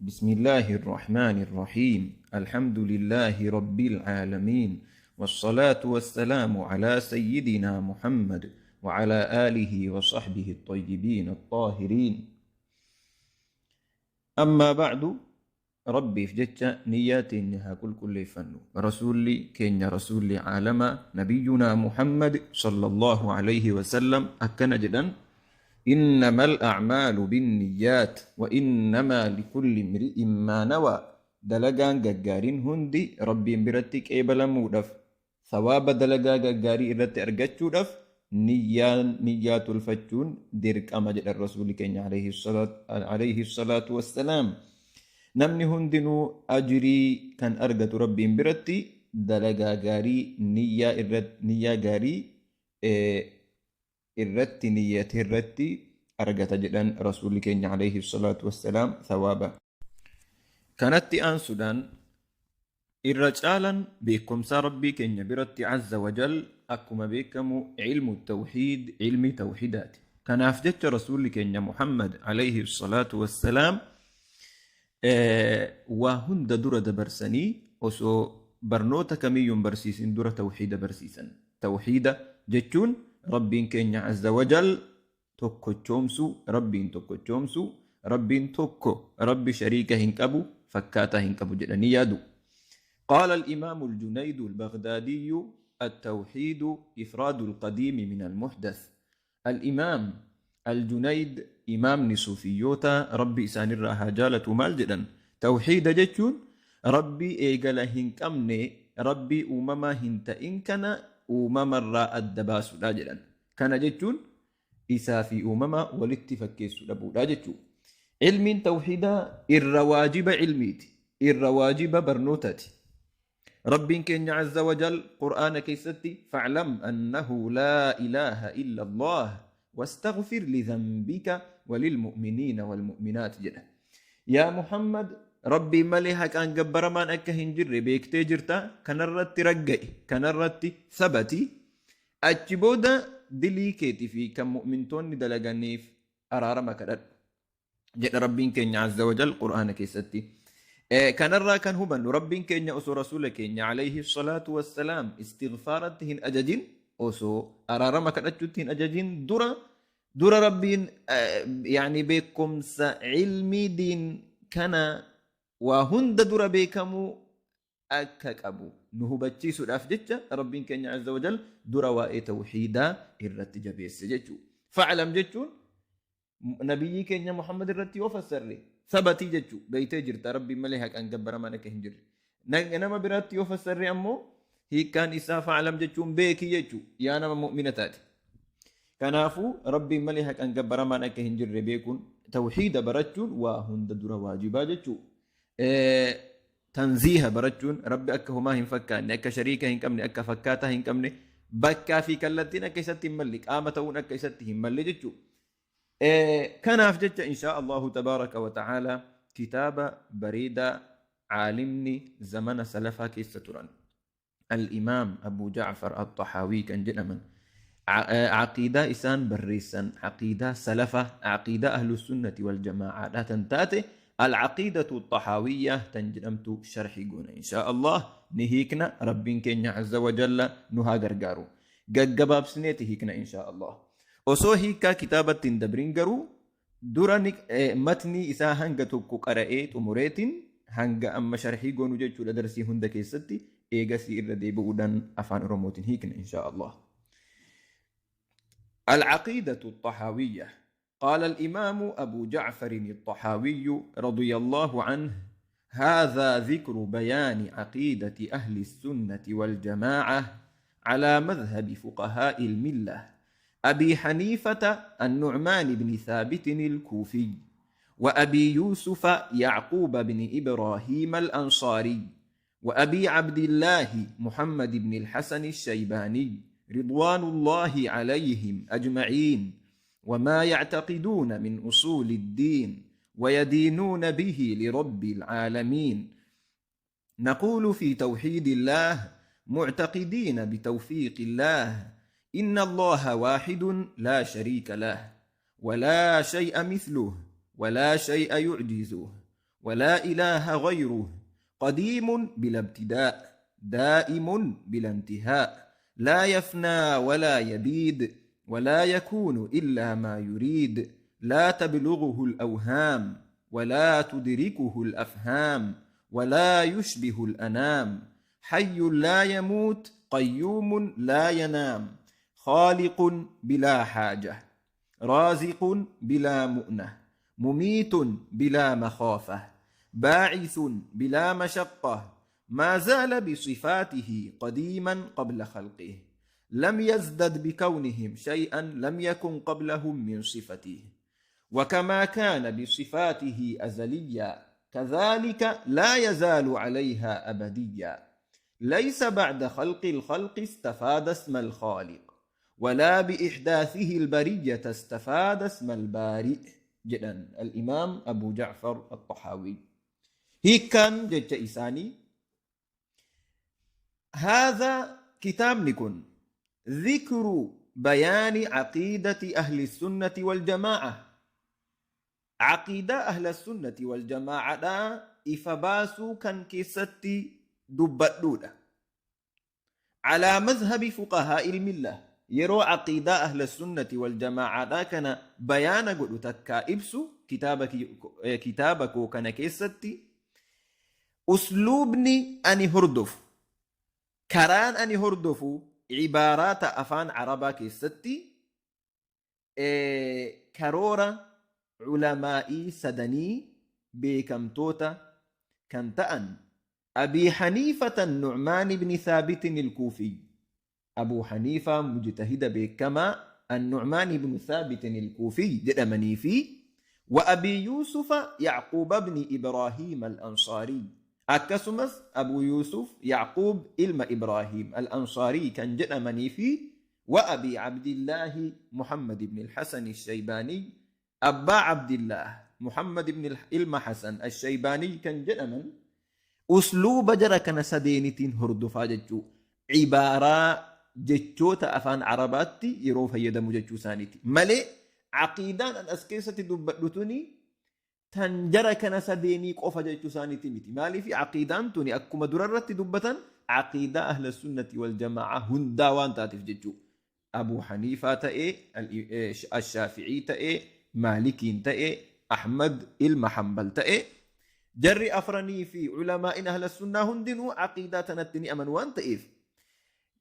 بسم الله الرحمن الرحيم. الحمد لله رب العالمين، والصلاة والسلام على سيدنا محمد وعلى آله وصحبه الطيبين الطاهرين. أما بعد، Rabbiif jecha niyyaa teenya haa qulqulleeffannu. Rasuulli keenya, rasuulli caalamaa, nabiyyunaa Muhammad sallallahu alayhi wasallam akkana jedhan: إنما الأعمال بالنيات وإنما لكل امرئ ما نوى. Dalagaan gaggaariin hundi Rabbiin biratti qeebalamuudhaaf, sawaaba dalagaa gaggaarii irratti argachuudhaaf, niyyaan niyyaa tolfachuun dirqama jedhan rasuulli keenya alayhi salaatu wassalaam. Namni hundinuu ajrii kan argatu Rabbiin biratti dalagaa gaarii niyyaa irratti, niyyaa gaarii irratti niyyate irratti argata jedhan rasuulli keenya alayhi salaatu wassalaam thawaaba. Kanatti aansuudhaan, irra caalan beekumsaa Rabbii keenya biratti azza wajal akkuma beekamu ilmu tawxiid, ilmi tawxiidaati. Kanaaf jecha rasuulli keenya Muhammad alayhi salaatu wassalaam waa hunda dura dabarsanii, osoo barnoota kamiyyuu hin barsiisin dura tawxiida barsiisan. Tawxiida jechuun Rabbiin keenya azza wajal tokkochoomsuu, Rabbiin tokkochoomsuu, Rabbiin tokko, Rabbi shariika hin qabu, fakkaataa hin qabu jedhanii yaadu. قال الإمام الجنيد البغدادي: التوحيد إفراد القديم من المحدث. الإمام الجنيد، إمام صوفيوتا، Rabbi isaanirraa haa jaalatu, maal jedhan? Tawxiida jechuun Rabbii eegala hin qabne, Rabbii uumamaa hin ta'in kana uumamarraa adda baasuudha jedhan. Kana jechuun isaa fi uumama walitti fakkeessuu dhabuudha jechuudha. Ilmiin tawxiidaa irra waajiba ilmiiti. Irra waajiba barnootaati. Rabbiin keenya azza wajal Qur'aana keessatti: فاعلم أنه لا إله إلا الله واستغفر لذنبك وللمؤمنين والمؤمنات jedha. Yaa Muhammad, Rabbii malee haqaan gabbaramaan akka hin jirre beektee jirta, kanarratti ragga'i, kanarratti sabati, achi booda dilii keetii fi kan mu'mintoonni dalaganiif araarama kadhadhu jedha Rabbiin keenya azza wajal Qur'aana keessatti. Kanarraa kan hubannu, Rabbiin keenya osoo rasuula keenya alayhi salaatu wassalaam istighfaaratti hin ajajin, osoo araarama kadhachuutti hin ajajin dura dura, Rabbiin yaani beekumsa ilmii diin kana waa hunda dura beekamuu akka qabu nu hubachiisuudhaaf jecha Rabbiin keenya azza wajal dura waa'ee tawxiidaa irratti jabeesse jechuudha. فاعلم jechuun nabiyyii keenya Muhammad irratti yoo fassarre, sabatii jechuu, beeytee jirta Rabbiin malee haqaan gabbaramaan akka hin jirre. Nama biraatti yoo fassarre ammoo, hiikkaan isaa فاعلم jechuun beekii jechuu, yaa nama mu'mina taate. Kanaafuu Rabbiin malee haqaan gabbaramaan akka hin jirre beekuun, tawxiida barachuun waa hunda dura waajibaa jechuu. Tanziiha barachuun, Rabbi akka homaa hin fakkaanne, akka shariika hin qabne, akka fakkaataa hin qabne, bakkaa fi kallattiin akka isatti hin malle, qaama ta'uun akka isatti hin malle jechuudha. Kanaaf jecha inshaa Allahu tabaaraka wa ta'aalaa kitaaba bareedaa caalimni zamana salafaa keessa turan, Al-Imaam Abu Ja'far At-Tahaawii kan jedhaman, aqiidaa isaan barreessan, aqiidaa salafa, aqiidaa ahlus sunnati wal jamaacaadha tan taate, Al-Aqiidatu Tahaawiyyaa tan jedhamtu sharhii goona inshaa Allah, ni hiikna. Rabbiin keenya azza wa jalla nu haa gargaaru. Gaggabaabsineeti hiikna inshaa Allah. Osoo hiikkaa kitaabatti hin dabrin garuu dura matnii isaa hanga tokko qara'ee xumureetiin, hanga amma sharhii goonu jechuudha darsii hunda keessatti, eegasii irra deebi'uudhaan afaan Oromootiin hiikna inshaa Allah. العقيدة الطحاوية. قال الإمام أبو جعفر الطحاوي رضي الله عنه: هذا ذكر بيان عقيدة أهل السنة والجماعة على مذهب فقهاء الملة أبي حنيفة النعمان بن ثابت الكوفي، وأبي يوسف يعقوب بن إبراهيم الأنصاري، وأبي عبد الله محمد بن الحسن الشيباني، رضوان الله عليهم أجمعين، وما يعتقدون من أصول الدين ويدينون به لرب العالمين. نقول في توحيد الله معتقدين بتوفيق الله: إن الله واحد لا شريك له، ولا شيء مثله، ولا شيء يعجزه. ولا إله غيره، قديم بلا ابتداء، دائم بلا انتهاء، لا يفنى ولا يبيد، ولا يكون إلا ما يريد، لا تبلغه الأوهام، ولا تدركه الأفهام، ولا يشبه الأنام، حي لا يموت، قيوم لا ينام، خالق بلا حاجة، رازق بلا مؤنة، مميت بلا مخافة، باعث بلا مشقة، ما زال بصفاته قديما قبل خلقه، لم يزدد بكونهم شيئا لم يكن قبلهم من صفته، وكما كان بصفاته أزليا كذلك لا يزال عليها أبديا، ليس بعد خلق الخلق استفاد اسم الخالق، ولا بإحداثه البرية استفاد اسم البارئ jedhan الإمام أبو جعفر الطحاوي. Hiikkaan jecha isaanii: هذا kitaabni kun ذكر بيان عقيدة أهل السنة والجماعة، عقيدة أهل السنة والجماعة ifa baasuu kan keessatti dubbadhuudha. على مذهب فقهاء الملة، yeroo عقيدة أهل السنة والجماعة kana bayaana godhu takkaa ibsu kitaaba koo kana keessatti, usluubni ani hordofu, karaan ani hordofu, cibaaraata afaan Arabaa keessatti karoora culamaa'ii sadanii beekamtoota kan ta'an أبي حنيفة النعمان بن ثابت الكوفي، أبو حنيفة مجتهد beekamaa النعمان بن ثابت الكوفي jedhamanii fi وأبي يوسف يعقوب بن إبراهيم الأنصاري، akkasumas أبو يوسف يعقوب ilma إبراهيم الأنصاري kan jedhamanii fi وأبي عبد الله محمد بن الحسن الشيباني، أبا عبد الله محمد بن ilma حسن الشيباني kan jedhaman, usluuba jara kana sadeenitiin hordofaa jechuu, cibaaraa jechoota afaan Arabaatti yeroo fayyadamu jechuu isaaniiti malee, aqiidaan an as keessatti dubbadhu tuni tan jara kana sadeenii qofa jechuu isaaniiti miti. Maaliif? Aqiidaan tuni akkuma durarratti dubbatan aqiidaa أهل السنة والجماعة hundaa waan taateef jechuu. Abuu Haniifaa ta'ee, Ashaaficii ta'ee, Maalikiin ta'ee, Ahmad ilma Hambal ta'ee, jarri afranii fi culamaa'in أهل السنة hundinuu aqiidaa tanatti ni amanu waan ta'eef,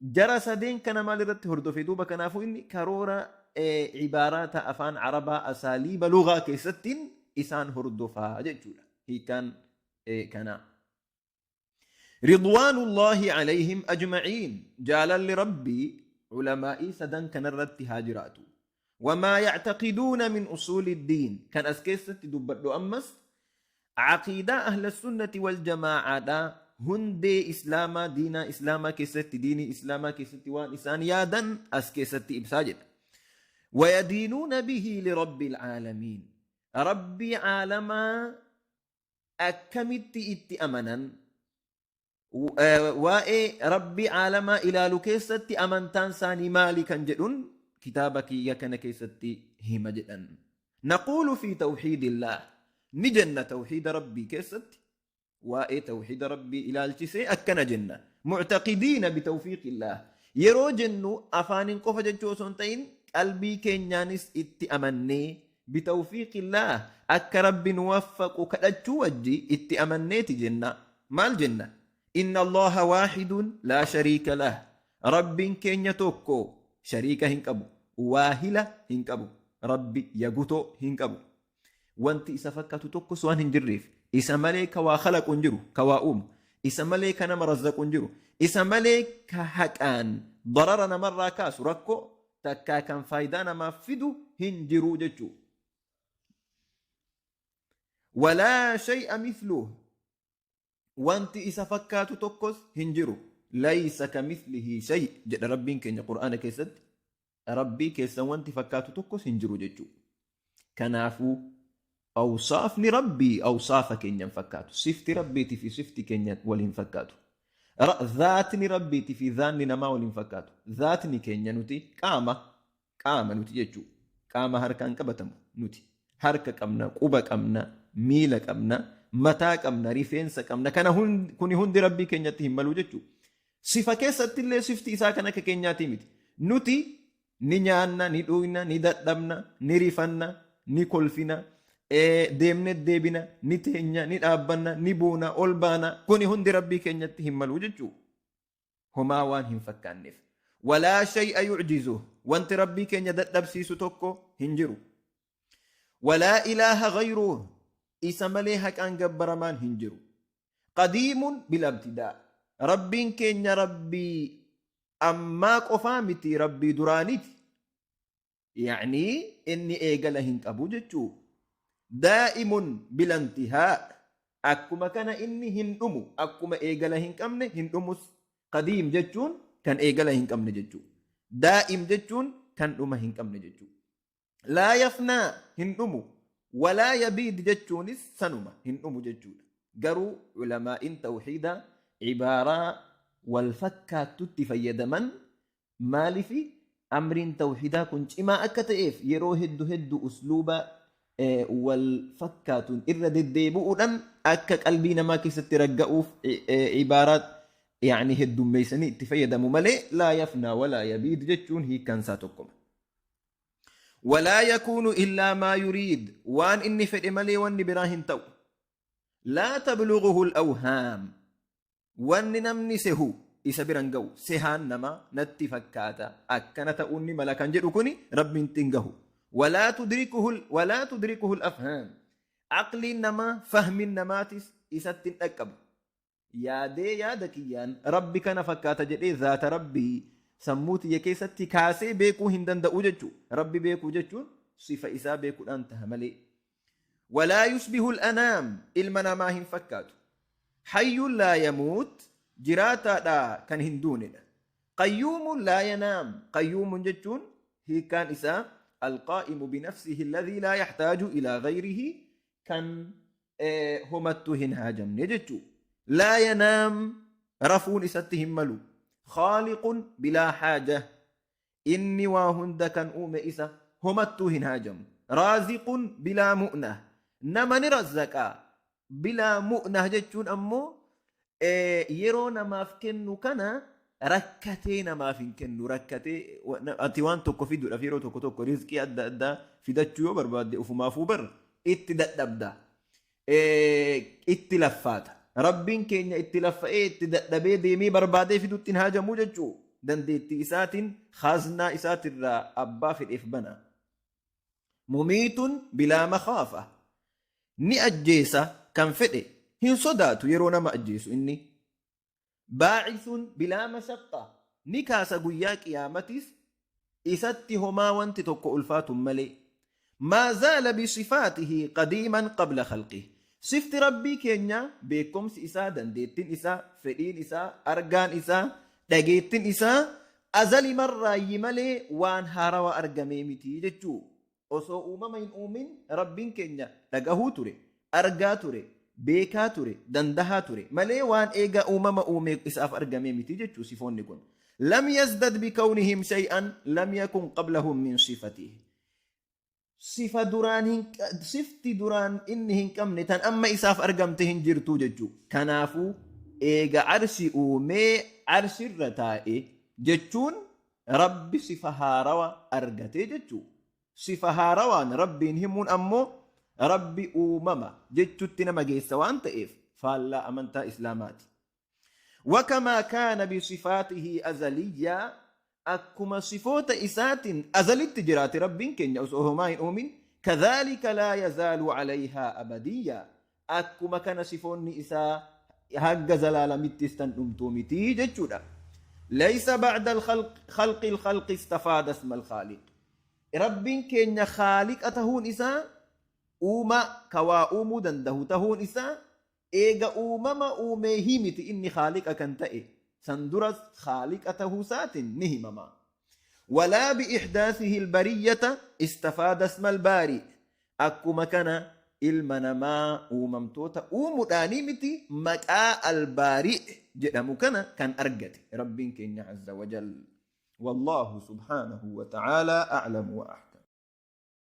jara sadeen kana maal irratti hordofe duuba? Kanaafuu inni karoora cibaaraata afaan Arabaa, أساليب لغة keessattiin isaan hordofaa jechuudha hiikaan kanaa. رضوان الله عليهم أجمعين، jaalalli Rabbii culamaa'ii sadan kanarratti haa jiraatu. وما يعتقدون من أصول الدين، kan as keessatti dubbadhu ammas caqiidaa أهل السنة والجماعة hundee Islaamaa, diinaa Islaamaa keessatti, diinii Islaamaa keessatti waan isaan yaadan as keessatti ibsaa jedha. ويدينون به لرب العالمين، Rabbii caalamaa akkamitti itti amanan, waa'ee Rabbii caalamaa ilaalu keessatti amantaan isaanii maali kan jedhun kitaaba kiyya kana keessatti hima jedhan. نقول في توحيد الله، ni jenna tawxiida Rabbii keessatti, waa'ee tawxiida Rabbii ilaalchisee akkana jenna. معتقدين بتوفيق الله، yeroo jennu afaaniin qofa jechuu osoo hin ta'in qalbii keenyaanis itti amannee, بتوفيق الله, akka Rabbi nu waffaqu kadhachuu wajji itti amanneeti jenna. Maal jenna? إن الله واحد لا شريك له، Rabbiin keenya tokko, shariika hin qabu, waahila hin qabu, Rabbi yagutoo hin qabu, wanti isa fakkaatu tokkos waan hin jirreef. Isa malee ka waa khalaqu hin jiru, ka waa uumu. Isa malee ka nama razzaqu hin jiru. Isa malee ka haqaan darara namarraa kaasu, rakkoo takkaa kan faayidaa namaaf fidu hin jiru jechuu. ولا شيء مثله، wanti isa fakkaatu tokkos hin jiru. ليس كمثله شيء jedha Rabbiin keenya Qur'aana keessatti. Rabbii keessan wanti fakkaatu tokkos hin jiru jechuu. Kanaafuu awsaafni Rabbii awsaafa keenyan fakkaatu. Sifti Rabbiitii fi sifti keenya wal hin fakkaatu. Zaatni Rabbiitii fi zaanni namaa wal hin fakkaatu. Zaatni keenya nuti qaama nuti jechuu. Qaama harkaan qabatamu nuti. Harka qabna, quba qabna, miila qabna. Mataa qabna, rifeensa qabna. Kana kuni hundi Rabbii keenyatti hin malu jechuudha. Sifa keessatti illee sifti isaa kan akka keenyaatii miti. Nuti ni nyaanna, ni dhuyna, ni dadhabna, ni rifanna, ni kolfina, deemne deebina, ni teenya, ni dhaabbanna, ni buuna, ol baana. Kuni hundi Rabbii keenyatti hin malu jechuudha. Homaa waan hin fakkaanneef. Walaa shay'a yu'jizuh. Wanti Rabbii keenya dadhabsiisu tokko hin jiru. Walaa ilaaha ghayruh. Isa malee haqaan gabbaramaan hin jiru. Qadiimun bila ibtidaa. Rabbiin keenya Rabbii ammaa qofaa miti Rabbii duraaniti. Ya'nii inni eegala hin qabu jechuu. Daa'imun bila intihaa. Akkuma kana inni hin dhumu. Akkuma eegala hin qabne hin dhumus. Qadiim jechuun kan eegala hin qabne jechuu. Daa'im jechuun kan dhuma hin qabne jechuu. Laa yafnaa hin dhumu. Walaa yabiid jechuunis sanuma hin dhumu jechuudha. Garuu ulamaa'in tawhiidaa ibaaraa wal fakkaattutti fayyadaman. Maalifi amriin tawhiidaa kun cimaa akka ta'eef yeroo heddu heddu usluuba wal fakkaatuun irra deddeebi'uudhaan akka qalbii namaa keessatti ragga'uuf ibaaraa yaani heddummeessanii itti fayyadamu malee laa yafnaa walaa yabiid jechuun hiikkaan isaa tokkoma. Walaa yakuunu illaa maa yuriid waan inni fedhe malee wanni biraa hin ta'u. Laa tablughuhu al-awhaam Wanni namni sehu isa bira hin ga'u. Sehaan namaa natti fakkaata, akkana ta'uun ni mala kan jedhu kuni Rabbiintti hin gahu. Walaa tudrikuhul walaa tudrikuhul afhaam. Aqliin namaa, fahmiin namaatis isatti hin dhaqqabu. Yaadee yaada kiyyaan Rabbi kana fakkaata jedhee zaata Rabbii sammuu tiyya keessatti kaasee beekuu hin danda'u jechuudha. Rabbi beekuu jechuun sifa isaa beekuudhaan taha malee. Walaa yushbihul anaam ilma namaa hin fakkaatu. Hayyuun laa yamuut jiraataadha kan hin duunedha. Qayyuumun laa yanaam qayyuumun jechuun hiikkaan isaa alqaa'imu binafsihi alladhii laa yaxtaaju ilaa gayrihi kan homattuu hin haajamne jechuu. Laa yanaam rafuun isatti hin malu. Khaaliqun bilaa haaja Inni waa hunda kan uume isa, homattuu hin haajamu. Raaziqun bilaa mu'nah. Nama ni razzaqa. Bilaa mu'nah jechuun ammoo yeroo namaaf kennu kana rakkatee namaaf hin kennu. Rakkatee ati waan tokko fiduudhaaf yeroo tokko tokko rizqii adda addaa fidachuu yoo barbaadde ufumaafuu bar itti dadhabda. Itti laffaata. Rabbiin keenya itti laffa'ee itti dadhabee deemee barbaadee fidutti hin haajamuu jechuu dandeettii isaatiin khaznaa isaatirraa abbaa fedheef bana. Mumiitun bilaa makhaafa. Ni ajjeesa kan fedhe hin sodaatu yeroo nama ajjeesu inni. Baa'ithun bilaa mashaqqa. Ni kaasa guyyaa qiyaamatis isatti homaa wanti tokko ulfaatun malee. Maa zaala bisifaatihi qadiiman qabla khalqihi. Sifti Rabbii keenyaa beekkomsi isaa, dandeettin isaa, fedhiin isaa, argaan isaa, dhageettin isaa azalimarraayyi malee waan haarawa argamee miti jechuu. Osoo uumama hin uumin Rabbiin keenya dhagahuu ture, argaa ture, beekaa ture, dandahaa ture malee waan eega uumama uumee isaaf argamee miti jechuu sifoonni kun. Lam yazdad bikawnihim shay'an lam yakun qablahum min sifatihi. Sifa duraan hin sifti duraan inni hin qabne tan amma isaaf argamte hin jirtuu jechuu. Kanaafuu eega arshi uumee arshirra taa'e jechuun Rabbi sifa haarawa argate jechuu. Sifa haarawaan Rabbiin himuun ammoo Rabbi uumama jechutti nama geessa waan ta'eef faallaa amantaa Islaamaati. Wakamaa kaana bisifaatihi azaliyyaa akkuma sifoota isaatiin azalitti jiraate Rabbiin keenya osoo homaa hin uumin kadhaalika laa yazaalu alayhaa abadiyyaa Akkuma kana sifoonni isaa hanga zalaalamittis tan dhumtuu miti jechuudha. Laysa ba'da khalqi al-khalqi istafaada isma al-khaaliq. Rabbiin keenya khaaliqa tahuun isaa uumaa ka waa uumuu dandahu tahuun isaa eega uumama uumeehii miti inni khaaliqa kan ta'e san duras khaaliqa tahuu isaatiin ni himama. Walaa bi'ihdaathihi al-bariyyata istafaada isma al-baari. Akkuma kana ilma namaa uumamtoota uumudhaanii miti maqaa Al-Baari' jedhamu kana kan argate Rabbiin keenya Azza wa Jall. Wallaahu subhaanahu wa ta'aalaa a'lamu wa ahkam.